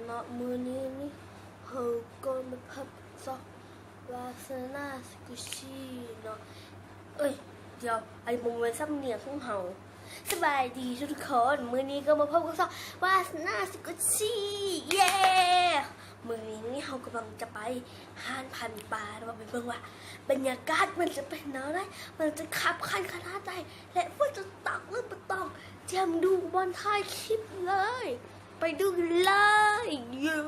ເນາະ ມື້ນີ້ນີ້ເຮົາກໍມາພົບກັບຊ່ອງວາສະໜາສະກຸດຊີເນາະ. ເອີຍ ດຽວ ອັນນີ້ບໍ່ແມ່ນສຳນຽງຂອງເຮົາ. ສະບາຍດີທຸກໆຄົນ ມື້ນີ້ກໍມາພົບກັບຊ່ອງວາສະໜາສະກຸດຊີ ເຢ້! ມື້ນີ້ນີ້ເຮົາກຳລັງຈະໄປຮ້ານພັນປາ ແລ້ວໄປເບິ່ງວ່າບັນຍາກາດມັນຈະເປັນແນວໃດ ມັນຈະຄັບຂັນຂະໜາດໃດ ແລະ ຝົນຈະຕົກຫຼືບໍ່ຕົກ. ຕຽມດູບ່ອນທ້າຍຄລິບເລີຍ. ໄປດູກັນເລີຍ ເຢ້!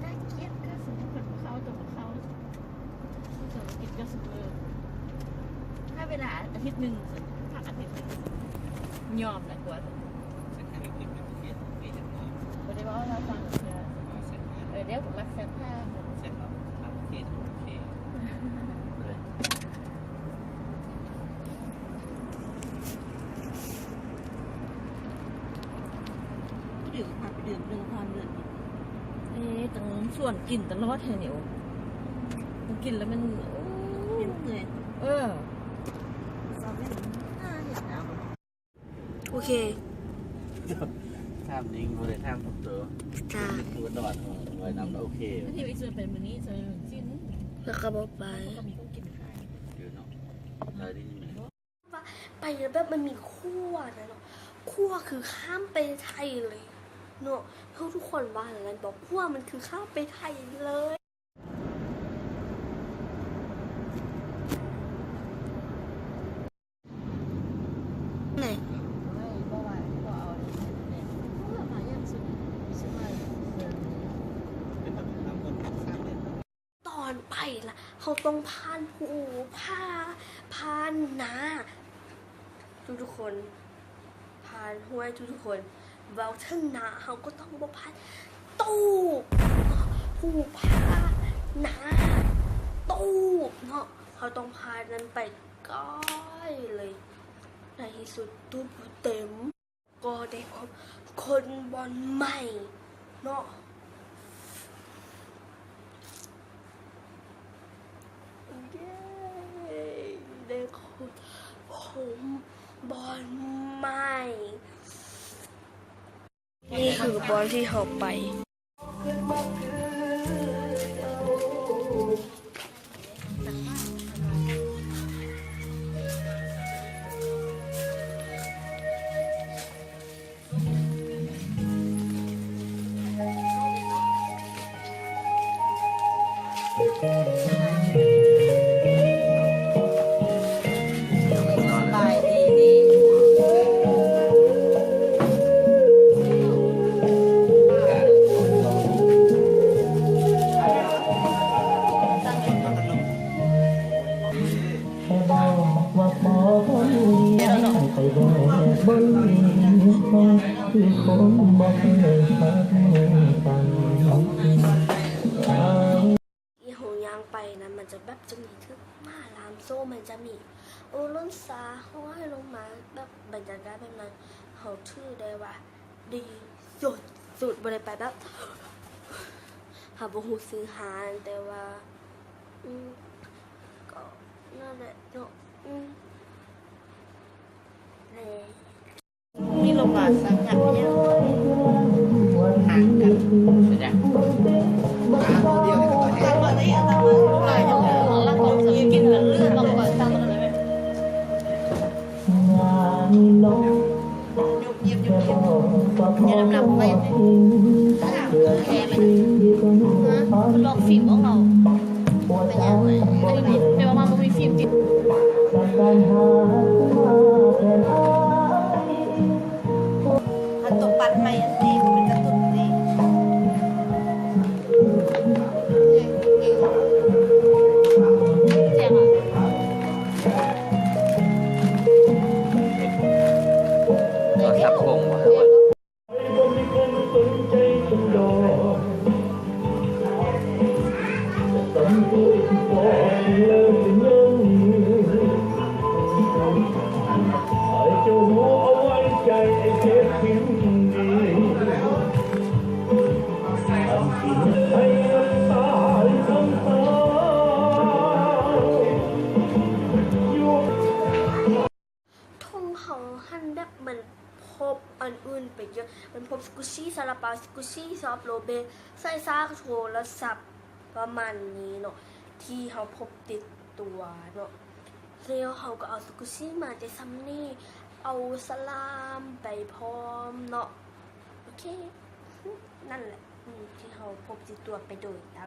ໜ້າກຽດ ຖ້າສົມມຸດເພິ່ນບໍ່ເຂົ້າ ຕ້ອງເຂົ້າ ຕ້ອງກິນກັບຊຸບເປີ. ຖ້າເວລາອາທິດໜຶ່ງ ພັກອາທິດໜຶ່ງ ຍອມແຫຼະກວ່າ. ບໍ່ໄດ້ເວົ້າໃຫ້ລາວຟັງເທື່ອ. ເອີ ດຽວລັກແຊດພາບ ດື່ມ ພາໄປດື່ມເລື່ອງຄວາມເດືອດ. ເອີ ຕັ້ງຊວນກິນຕະຫຼອດແທ້ນີ້. ໂອ້ ກິນແລ້ວມັນ ໂອ້ ເປັນເມື່ອຍ. ເອີ ໂອເຄ ຖາມນິງ ບໍ່ໄດ້ຖາມໂຕ. ຈ້າ ໄວ້ນຳ ໂອເຄ. ແລ້ວກໍບໍ່ໄປ ໄປແລ້ວແບບມັນມີຂົວນະເນາະ ຂົວຄືຂ້າມໄປໄທເລີຍເນາະ. ເຮົາທຸກຄົນວ່ານັ້ນບໍ່ ຂົວມັນຄືຂ້າມໄປໄທເລີຍ. ຕອນໄປລະ ເຮົາຕ້ອງຜ່ານພູຜາ ຜ່ານນາ ທຸກໆຄົນ ຜ່ານຫ້ວຍ ທຸກໆຄົນ. ເວົ້າເຖິງນາ ເຮົາກໍຕ້ອງບໍ່ຜ່ານຕູບ ພູຜາ ນາ ຕູບເນາະ. ເຮົາຕ້ອງຜ່ານນັ້ນໄປໄກເລີຍ. ໃນທີ່ສຸດ ຕູບເຕັມ. ກໍໄດ້ພົບຄົນບ່ອນໃໝ່ເນາະ. ເຢ້ ໄດ້ຄົນພົບບ່ອນໃໝ່. ນີ້ຄືບ່ອນທີ່ເຮົາໄປ. ສະບາຍດີເດ. ທີ່ເຮົາຍ່າງໄປນັ້ນ ມັນຈະແບບຈະມີເຖິງໝາລາມໂຊ ມັນຈະມີໂອລົນຊາຫ້ອຍລົງມາ ແບບບັນຍາກາດແບບນັ້ນ ເຮົາຖືໄດ້ວ່າດີສຸດໆ. ບໍ່ໄດ້ໄປແບບ ເຮົາບໍ່ຮູ້ຊື່ຮ້ານ ແຕ່ວ່າ ອືມ ກໍນັ້ນແຫຼະເນາະ ອືມ ແລະ ມີລົມມາສັກຫຍັບຫຍັບຫາກັນ ເປັນຫຍັງ? ຍາດຳໆໄວ້ຕິ ແທ້ມັນ ຮະ ມັນລອກຟີມຂອງເຮົາ ເປັນຫຍັງເວີຍ? ແຕ່ວ່າມັນບໍ່ມີຟີມຕິ. ອັນຕົວປັດໃໝ່ອັນນີ້ມັນກະຕຸ້ນນີ້ ສຽງອະ ໂທລະສັບໂກງວະ. ທອງເຮົ ພົບສະກຸຊີ ຊາລາເປົາ ສະກຸຊີ ຊອບໂລເບ ສາຍຊາກ ໂທລະສັບ ປະມານນີ້ເນາະ ທີ່ເຮົາພົບຕິດຕົວເນາະ. ແລ້ວເຮົາກໍເອົາສະກຸຊີມາແຕ່ຊ່ຳນີ້ ເອົາສະຫຼາມໄປພ້ອມເນາະ. ໂອເຄ ນັ້ນແຫຼະ ອືມ ທີ່ເຮົາພົບຕິດຕົວໄປໂດຍຕະ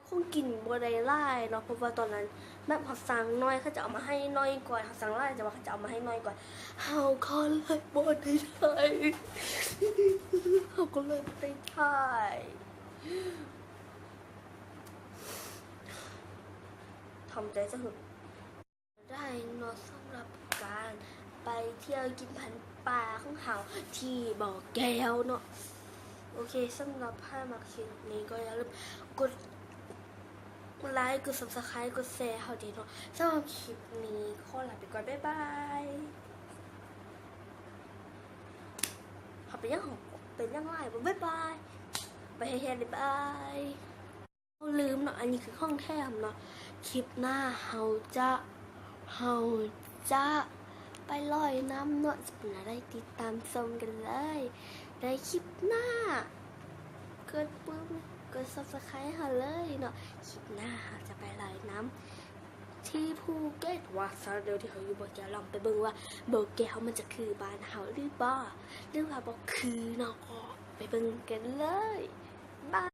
ຂອງກິນບໍ່ໄດ້ຫຼາຍເນາະ ເພາະວ່າຕອນນັ້ນແບບເຮົາສັ່ງໜ້ອຍ ເຂົາຈະເອົາມາໃຫ້ໜ້ອຍກວ່າ ເຮົາສັ່ງຫຼາຍ ແຕ່ວ່າເຂົາຈະເອົາມາໃຫ້ໜ້ອຍກວ່າ ເຮົາກໍເລີຍບໍ່ໄດ້ຖ່າຍ ເຮົາກໍເລີຍບໍ່ໄດ້ຖ່າຍ ທຳໃຈຊະເຖາະ. ໄດ້ເນາະ ສຳລັບການໄປທ່ຽວກິນພັນປາຂອງເຮົາທີ່ບໍ່ແກ້ວເນາະ. ໂອເຄ ສຳລັບໃຜມັກຄລິບນີ້ກໍຢ່າລືມກົດໄລ ກົດຊັບສະໄຄ ກົດແຊໃຫ້ເຮົາແດ່ເນາະ. ສຳລັບຄລິບນີ້ຂໍລາໄປກ່ອນ ບາຍບາຍ. ເຮົາເປັນຫຍັງ ເຮົາເປັນຫຍັງຫຼາຍ ບາຍບາຍ ໄປແທ້ໆ ບາຍບາຍ. ເຮົາລືມເນາະ ອັນນີ້ຄືຂອງແຖມເນາະ. ຄລິບໜ້າເຮົາຈະ ເຮົາຈະໄປລອຍນ້ຳເນາະ ຈະເປັນແນວໃດ ຕິດຕາມຊົມກັນເລີຍໃນຄລິບໜ້າ. ກົດປຸ່ມ ກົດຊັບສະໄຄໃຫ້ເຮົາເລີຍເນາະ. ຄລິບໜ້າເຮົາຈະໄປລອຍນ້ຳທີ່ພູເກັດວ່າຊັ້ນເດີ ທີ່ເຮົາຢູ່ບໍ່ແກ້ວ. ລອງໄປເບິ່ງວ່າບໍ່ແກ້ວມັນຈະຄືບ້ານເຮົາຫຼືບໍ່ ຫຼືວ່າບໍ່ຄືເນາະ ກໍໄປເບິ່ງກັນເລີຍ. ບາຍ.